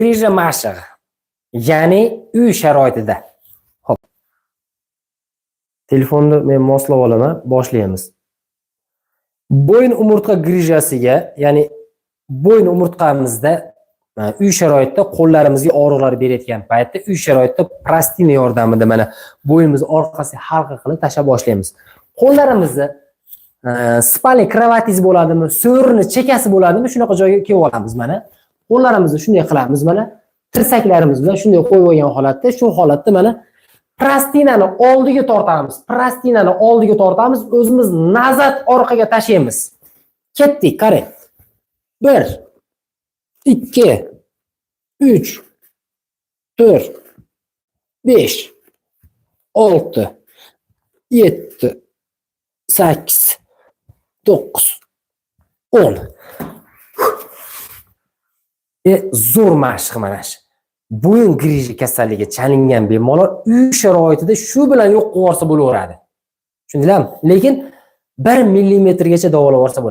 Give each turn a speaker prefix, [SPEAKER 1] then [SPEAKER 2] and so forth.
[SPEAKER 1] Grija mashig'i. Ya'ni uy sharoitida. Xo'p. Telefonni men moslab olaman, boshlaymiz. Bo'yin umurtqa grijasiga, ya'ni bo'yin umurtqamizda uy sharoitida qo'llarimizga og'riqlar berayotgan paytda uy sharoitida простыня yordamida mana bo'yinimizni orqasiga halqa qilib tashlab boshlaymiz. Qo'llarimizni спальный кровать ingiz bo'ladimi, so'rini chekasi bo'ladimi, shunaqa joyga kelib olamiz mana. Qo'llarimizni shunday qilamiz mana. Tirsaklarimiz bilan shunday qo'yib olgan holatda, shu holatda mana простыня ni oldiga tortamiz. Простыня ni oldiga tortamiz, o'zimiz назад, orqaga tashlaymiz. Ketdik, qarang. 1, 2, 3, 4, 5, 6, 7, 8, 9, 10. Zo'r mashq mana shu. Bo'yin griji kasalligi chalingan bemalol uy sharoitida shu bilan yo'q qilib yuborsa bo'laveradi. Tushundinglarmi? Lekin 1 millimetrgacha davolab yuborsa bo'ladi.